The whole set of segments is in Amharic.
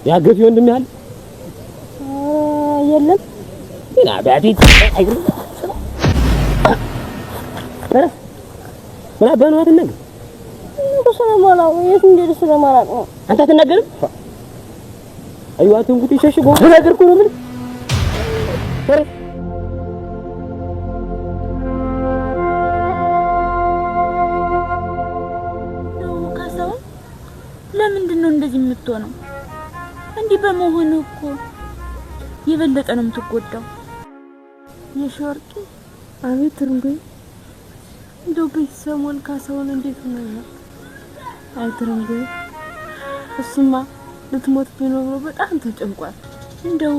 ያ ገፊ ወንድም ያህል የለም። ምን አባቴ አይግርም። ምን አባህ ነው አትናገር? እኮ ስለማላውቅ የት እንደሄደ ስለማላውቅ ነው። አንተ አትናገርም? አዩ አትንኩት፣ ሸሽጎ ተናገር እኮ ነው የምልህ። ተረስ እንደው ካሳሁን ለምንድን ነው እንደዚህ የምትሆነው? እንዲህ በመሆን እኮ የበለጠ ነው የምትጎዳው። የሺወርቂ አቤት ትርንጎ፣ እንደው በዚህ ሰሞን ካሳሁን እንዴት ሆኖ ይሆን? አይ ትርንጎ፣ እሱማ ልትሞትብኝ ነው ብሎ በጣም ተጨንቋል። እንደው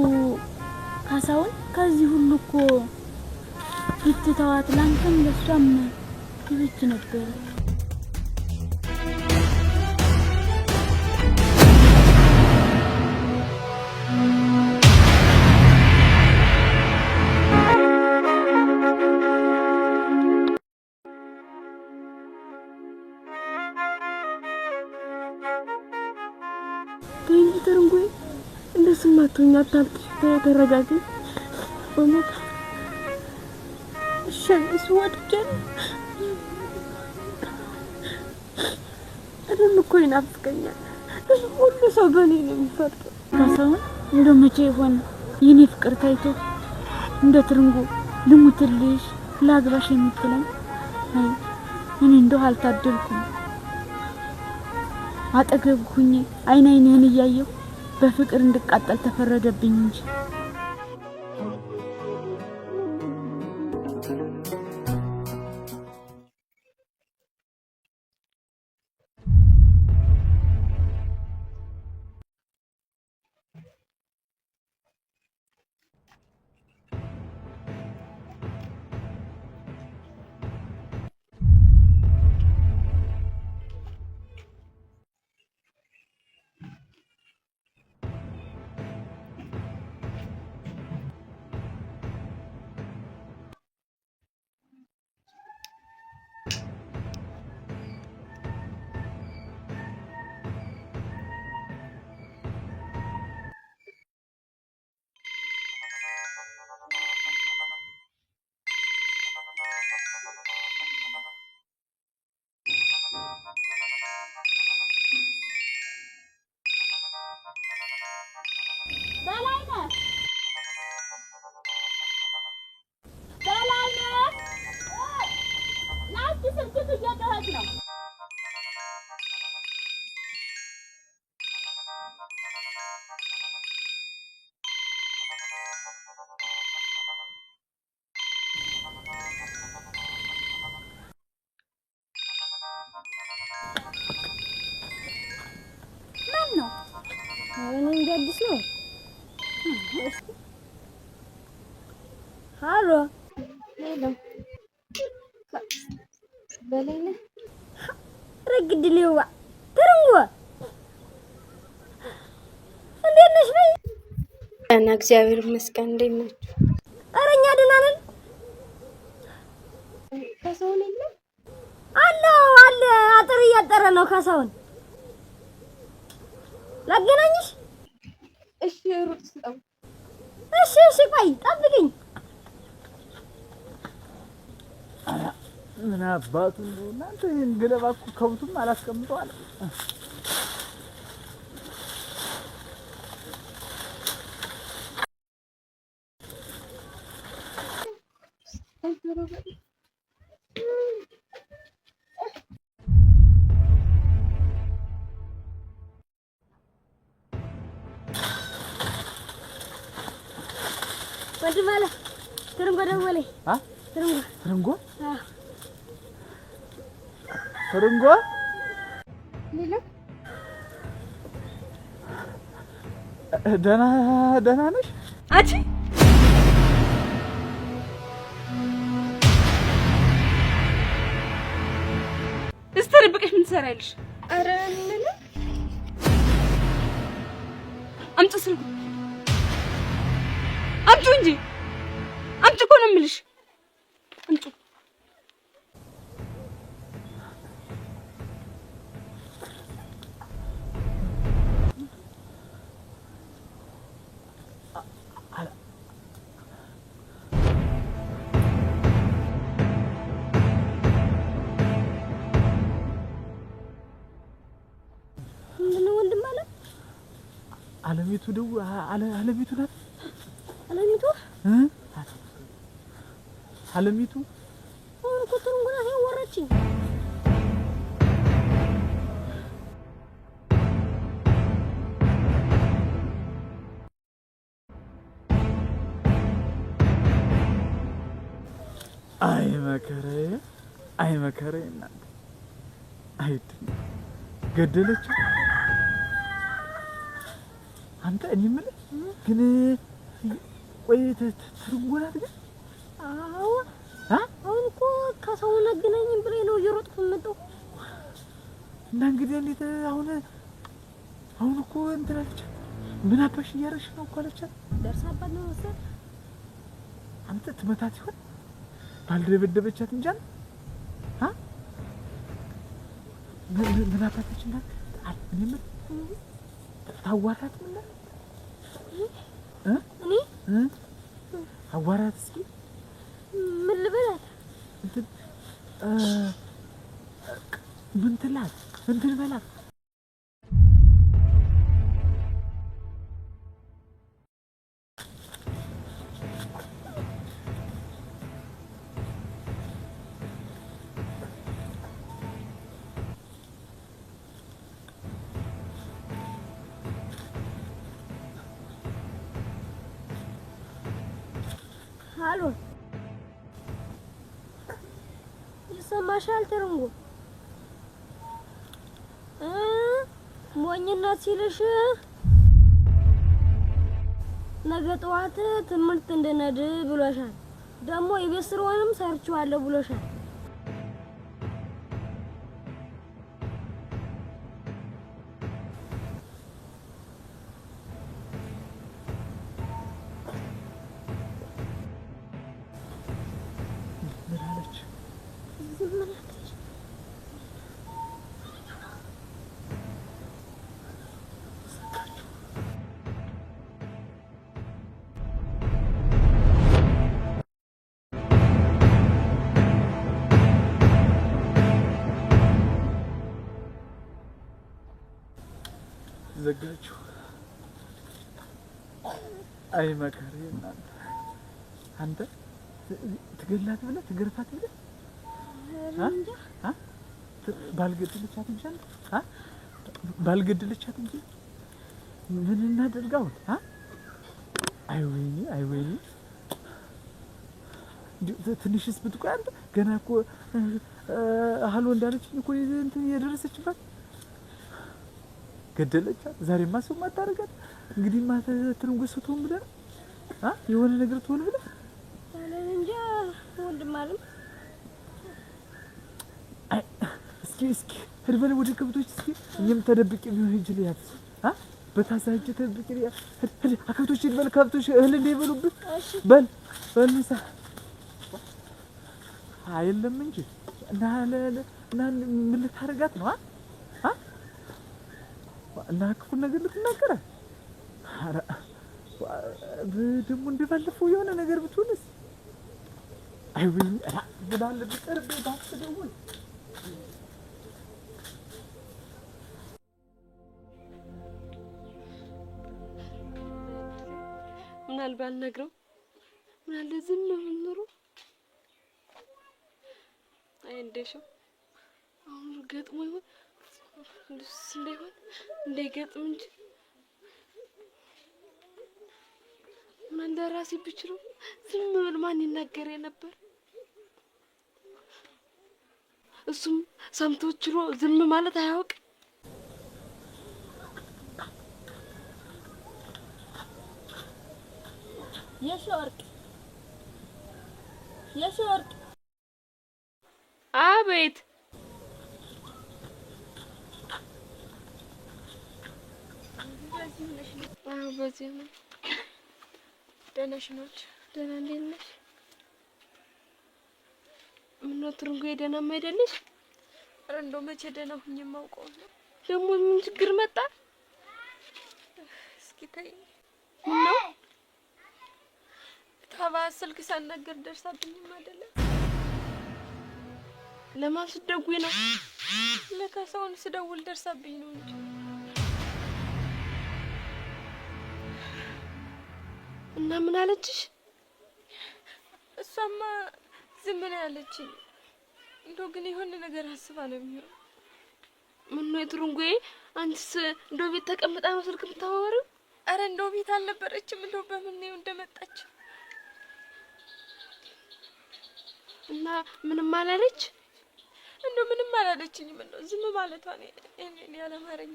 ካሳሁን ከዚህ ሁሉ እኮ ብትተዋት ላንተም ለሷም ይበጅ ነበረ። ተይ እንጂ ትርንጎ፣ እንደሱማ አትሁኝ፣ አታልቅሽ፣ ተይ ተረጋጊ። በእውነት እሺ እሱ ወድጄ ነው። እኔም እኮ ይናፍቀኛል። ሁሉ ሰው በእኔ ነው የሚፈርደው። ካሳሁን እንደው መቼ ይሆን የኔ ፍቅር ታይቶ እንደ ትርንጎ ልሙትልሽ ላግባሽ የምትለኝ? አይ እኔ እንደው አልታደልኩም። አጠገብ ሁኜ አይን አይንህን እያየሁ በፍቅር እንድቃጠል ተፈረደብኝ እንጂ። በላይነህ በላይነህ፣ ና እስኪ ስልክህ እየጮኸች ነው። ማን ነው? እኔ እንጃ አዲስ ነው። ሃሎ Hello በላይነህ፣ ረግድ ሌዋ ትርንጎ እንዴት ነሽ? በይ ደህና እግዚአብሔር ይመስገን። እንዴት ናችሁ? ኧረ እኛ ደህና ነን። ካሳሁን የለም? አለ አለ፣ አጥር እያጠረ ነው ካሳሁን። ላገናኝሽ? እሺ ሩጥ ስጠው። እሺ እሺ፣ ቆይ ጠብቅኝ። ምን አባቱ እንደው እናንተ ይሄን ገለባ እኮ ከብቱም አላስቀምጠው አለ። ወንድም አለ ትርንጎ ደወለኝ። አ ትርንጎ ትርንጎ አዎ። ትርንጎ Hello ደህና ደህና ነሽ? አንቺ እስቲ ተደብቀሽ ምን ትሰሪያለሽ? ኧረ ምንም። አምጪ ስልኩን፣ አምጪው እንጂ አምጪ እኮ ነው የምልሽ። አምጪው። አለሚቱ ደው አለሚቱ ናት። አለሚቱ እ አለሚቱ አሁን እኮ ትርንጎ ናት ያወራችኝ። አይ መከራዬ፣ አይ መከራዬ፣ እናንተ አይድ ገደለችው። አንተ እኔ የምልህ ግን ቆይ ትርንጎ ናት ግን? አዎ አ አሁን እኮ ከሰውን አገናኝም ብለኝ ነው እየሮጥኩ የምመጣው። እና እንግዲህ እንዴት አሁን አሁን እኮ እንትን አለቻት። ምን አባሽ እያደረግሽ ነው እኮ አለቻት። ደርሳባት ነው መሰል። አንተ ትመታት ይሆን ባልደበደበቻት እንጂ አለ አ ምን አባታችን ናት? እኔ የምልህ ታዋራት ምን ነው እ እኔ እ አዋራት እስኪ ምን ልበላት? እንትን ምን ትላት እንትን በላት አሎ ይሰማሻል? ትርንጎ እ ሞኝነት ሲልሽ ነገ ጠዋት ትምህርት እንድነድ ብሎሻል። ደግሞ የቤት ስራውንም ሰርቼዋለሁ ብሎሻል። ምን አለች? ዝም አለች። ዘጋችሁ። አይ መከራዬ እናንተ አንተ ትገላት ብለህ ትገርፋት ብለህ ኧረ እንጃ። አ ባልገደለቻት እንጂ አንተ አ ባልገደለቻት እንጂ ምን እናድርግ አሁን? አ አይ ወይኔ፣ አይ ወይኔ፣ እንዲሁ ትንሽስ ብትቆይ አንተ ገና እኮ ሀሎ እንዳለችኝ እኮ እንትን የደረሰችባት ገደለቻት። ዛሬማ ሰው ማታረጋት እንግዲህ ትርንጎ ሰው ትሆን ብለህ አ የሆነ ነገር ትሆን ብለህ ኧረ እንጃ ወንድም አለም። አይ እስኪ እስኪ ሂድ በል ወደ ከብቶች እስኪ እኔም ተደብቄ ቢሆን ሂጅ ልያት አ በታዛ ሂጅ ተደብቄ ልያት ሂድ ሂድ ከብቶች ሂድ በል ከብቶች እህል እንዳይበሉብህ በል በል ምሳ አይደለም እንጂ እና እና ምን ልታደርጋት ነው? አ አ እና ክፉን ነገር ልትናገራት? ኧረ ደግሞ እንደባለፈው የሆነ ነገር ብትሆንስ? አይ ወይኔ፣ ኧረ ምን አለ ቢቀርብህ ባትደውል። ምናል ባልነግረው፣ ምናለ ዝም ብል ኖሮ። አይ እንደሽው አሁን ገጥሞ ይሆን እንደስ እንዳይሆን እንዳይገጥም እንጂ ምን እንደ ራሴ ብችለው ዝም ብል ማን ይናገር ነበር? እሱም ሰምቶ ችሎ ዝም ማለት አያውቅ። የሺወርቅ የሺወርቅ አቤት አዎ፣ በዚህ ነው። ደህና ነሽ? ደህና እንዴት ነሽ? ምነው ትርንጎዬ ደህናም አይደለሽ? ኧረ እንደው መቼ ደህና ሁኜ የማውቀው ነው። ደግሞ ምን ችግር መጣ? እስኪ ተይኝ። ምነው ታባ ስልክ ሳናገር ደርሳብኝም አይደለም። ለማን ስትደውይ ነው? ለካሳሁን ስደውል ደርሳብኝ ነው እንጂ። እና ምን አለችሽ? እሷማ ዝም ነው ያለችኝ። እንደው ግን የሆነ ነገር አስባ ነው የሚሆነው። ምነው የትርንጎዬ፣ አንቺስ እንደው ቤት ተቀምጣ ነው ስልክ የምታወሪው? አረ እንደው ቤት አልነበረችም። እንደው በምን ነው እንደመጣች እና ምንም አላለች? እንደው ምንም አላለችኝም። እንደው ዝም ማለቷ ነው እኔ ያላማረኝ።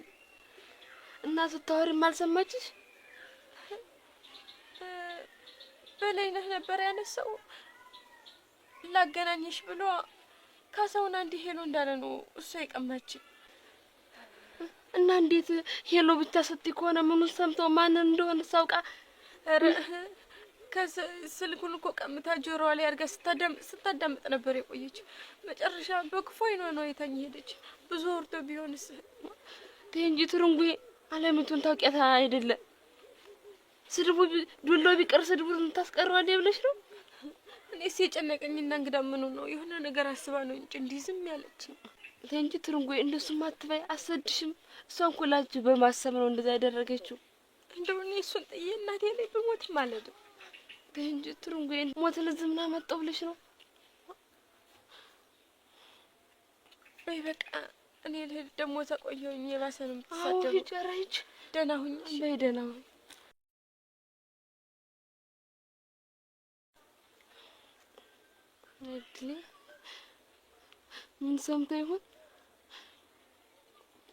እና ስታወሪም አልሰማችሽ? በላይነህ ነበር ያነሳው ላገናኘሽ ብሎ ካሳሁን አንድ hello እንዳለ ነው እሷ የቀማችኝ። እና እንዴት hello ብቻ ስትይ ከሆነ ምኑን ሰምተው ማንን እንደሆነ ሳውቃ? ኧረ ስልኩን እኮ ቀምታ ጆሮዋ ላይ አድርጋ ስታዳምጥ ነበር የቆየችው። መጨረሻ በክፉ ዓይኗ ነው አይታኝ ሄደች። ብዙ ወርዶ ቢሆንስ? ተይ እንጂ ትርንጉዬ፣ አለሚቱን ታውቂያት አይደለ? ስድቡ ዱላው ቢቀር ስድቡን ታስቀረዋለህ ብለሽ ነው? እኔስ የጨነቀኝና እንግዳ ምኑ ነው የሆነ ነገር አስባ ነው እንጂ እንዲህ ዝም ያለችኝ። ተይ እንጂ ትርንጉዬ፣ እንደሱም አትበይ፣ አሰድሽም። እሷን እኮ ላንቺ በማሰብ ነው እንደዛ ያደረገችው። እንደው እኔ እሱን ጥዬ እናቴ ላይ ብሞት ማለት ነው። ተይ እንጂ ትርንጉዬ፣ ሞትን እዚህ ምን አመጣው ብለሽ ነው? በይ በቃ እኔ ልሂድ፣ ደግሞ ተቆየሁኝ። የባሰ ነው አዎ የምትሳደበው። ሂጅ፣ ኧረ ሂጅ። ደህና ሁኚ። በይ ደህና ሁኚ። እድሌ ምን ሰምቶ ይሆን?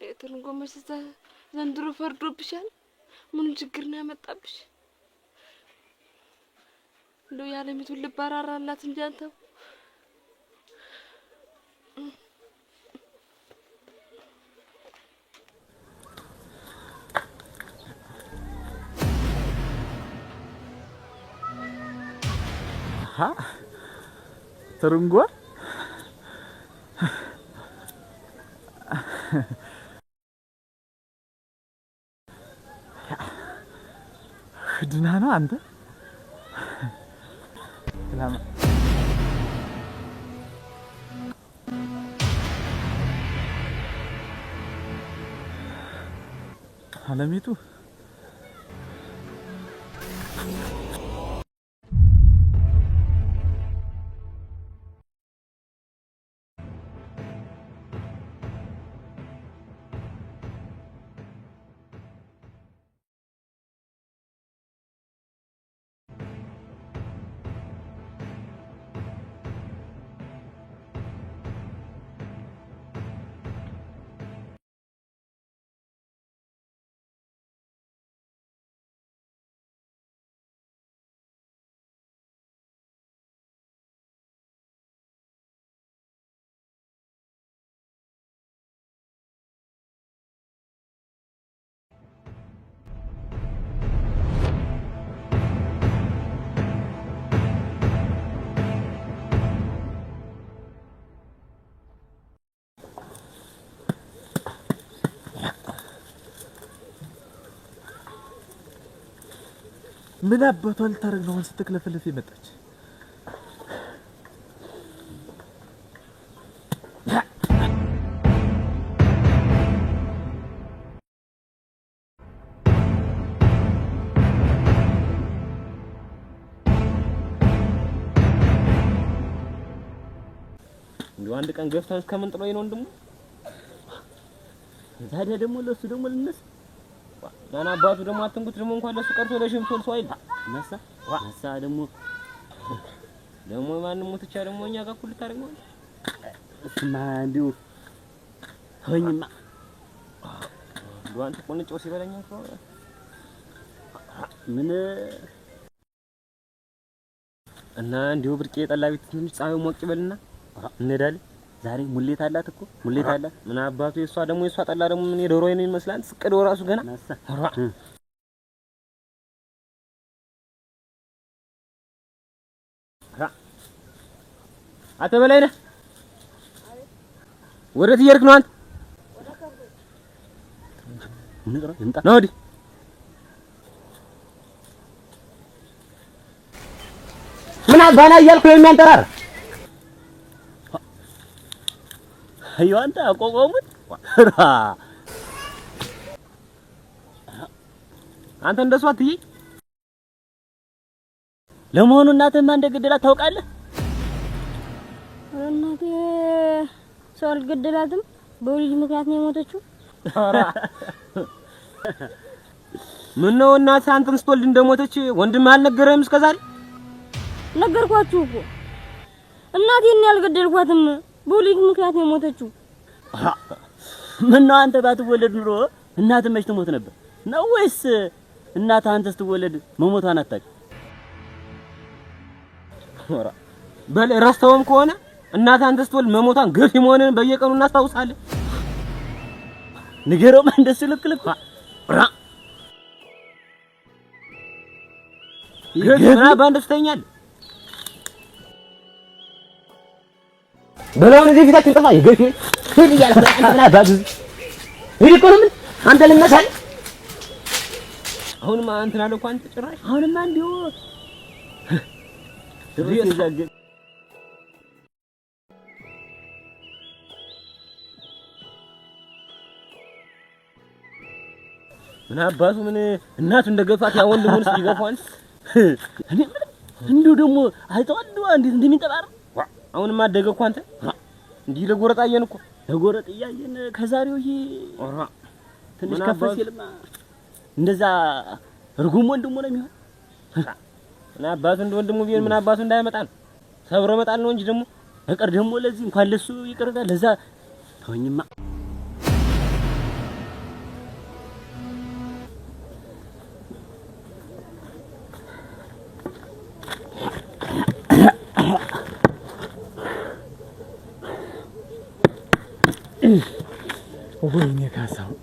የትርንጎ መቼስ ዘንድሮ ፈርዶብሻል። ምኑ ችግር ነው ያመጣብሽ? እንደው የዓለሚቱን ልብ አራራላት እንጂ አንተው። ትርንጎ ድና ነው አንተ? አለሚቱ ምን አባቷ ልታደርግ ነው አሁን ስትክለፍልፍ የመጣች? እንደው አንድ ቀን ገፍተን እስከምን ጥሎኝ ነው ወንድሙ። ታዲያ ደግሞ ለሱ ደግሞ ልነሳ ማን አባቱ ደግሞ አትንኩት። ደግሞ እንኳን ለሱ ቀርቶ ለሽምሶል ሰው አይል ነሳ ነሳ ደግሞ ደግሞ ማንም ሞትቻ ደግሞ እኛ ጋር እኩል ልታደርግ ነው። እሱማ እንዲሁ ተወኝማ። እንደው አንተ ቁንጮ ሲበለኝ እኮ ምን እና እንዲሁ ብርቄ የጠላ ቤት ትንሽ ፀሐዩ ሞቅ ይበልና እንሄዳለን። ዛሬ ሙሌት አላት እኮ ሙሌት አላት። ምን አባቱ የሷ ደግሞ የሷ ጠላ ደግሞ ምን የዶሮ አይን ይመስላል። ስቅደው ራሱ ገና ነሳ አንተ በላይነህ ወዴት እየሄድክ ነው አንተ? ና ወዲህ። ምን አባና እያልኩ ነው የሚያንጠራር አዩ አንተ አቋቋሙት። አንተ እንደሷ አትይ። ለመሆኑ እናትህ ማን እንደገደላት ታውቃለህ? እናቴ ሰው አልገደላትም። በወሊድ ምክንያት ነው የሞተችው። ምነው እናትህ አንተን ስትወልድ እንደሞተች ወንድምህ አልነገረህም እስከዛሬ? ነገርኳችሁ እኮ እናቴን ያልገደልኳትም በወሊድ ምክንያት ነው የሞተችው። ምነው አንተ ባትወለድ ኑሮ እናትህ መች ትሞት ነበር? ነው ወይስ እናትህ አንተ ስትወለድ መሞቷን አታውቅም? በል ረስተውም ከሆነ እናትህ አንተ ስትወልድ መሞቷን ገፊ መሆንህን በየቀኑ እናስታውሳለን። ንገረውማ እንደሱ ልክ ልክ ገፊ ምን አባህ እንደሱ ትተኛለህ? በል አሁን እዚህ ፊታችን ጥፋ። የገፊ ሂድ እያልክ አንተ ምን አባህ ሂድ እኮ ነው የምልህ። አንተ ልመሳለህ። አሁንማ እንትን አለ እኮ አንተ ጭራሽ አሁንማ እንዲሁ ምን አባቱ ምን እናቱ እንደገፋት ያ ወንድሙንስ ቢገፋው አንተ እኔ እንዲሁ ደግሞ አይተዋል እንዴት እንደሚንጠባረቅ። አሁንማ አደገ እኮ አንተ እንዲህ ለጎረጥ አየን እኮ ለጎረጥ እያየን ከዛሬው ይሄ ትንሽ ከፍ ሲልማ እንደዛ እርጉም ወንድሙ ነው የሚሆን። ምን አባቱ እንደ ወንድሙ ቢሆን ምን አባቱ እንዳይመጣ ነው ሰብሮ መጣል ነው እንጂ ደግሞ በቀር ደግሞ ለዚህ እንኳን ለሱ ይቅርታ ለዛ ተወኝማ። ወይኔ ካሳሁን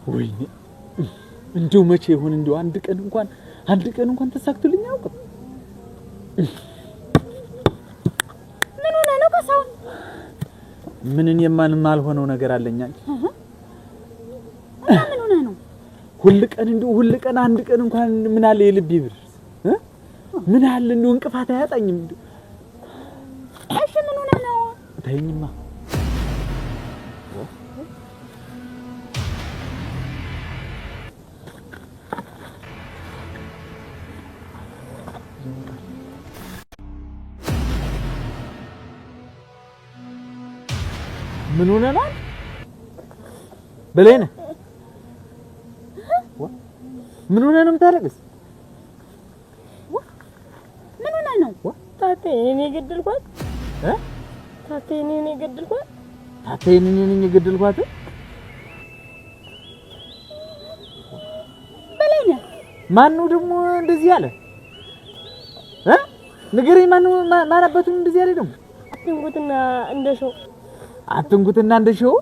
ወይኔ እንደው መቼ ይሆን እንደው አንድ ቀን እንኳን ተሳክቶልኝ አያውቅም። ምን ሆነህ ነው ካሳሁን? ምን እኔ ማንም አልሆነው ነገር አለኝ። አንቺ እና ምን ሆነህ ነው? ሁል ቀን እንደው ሁል ቀን አንድ ቀን እንኳን ምን አለ የልቤ ብርስ ምን አለ እንደው እንቅፋት አያጣኝም እንደው። እሺ ምን ሆነህ ነው? ተይኝማ። ምን ሆነህ ነው? በላይነህ ምን ሆነህ ነው የምታለቅስ? ምን ሆነህ ነው? ታቴ እኔ የገደልኳት ታቴ እኔ የገደልኳት ታቴ እኔ ነኝ የገደልኳት። በላይነህ ማን ነው ደግሞ እንደዚህ ያለ? ንገረኝ። ማን አባቱ እንደዚህ ያለ ደግሞ? አትንኩትና እንደሸው አትንኩትና እንደሸው።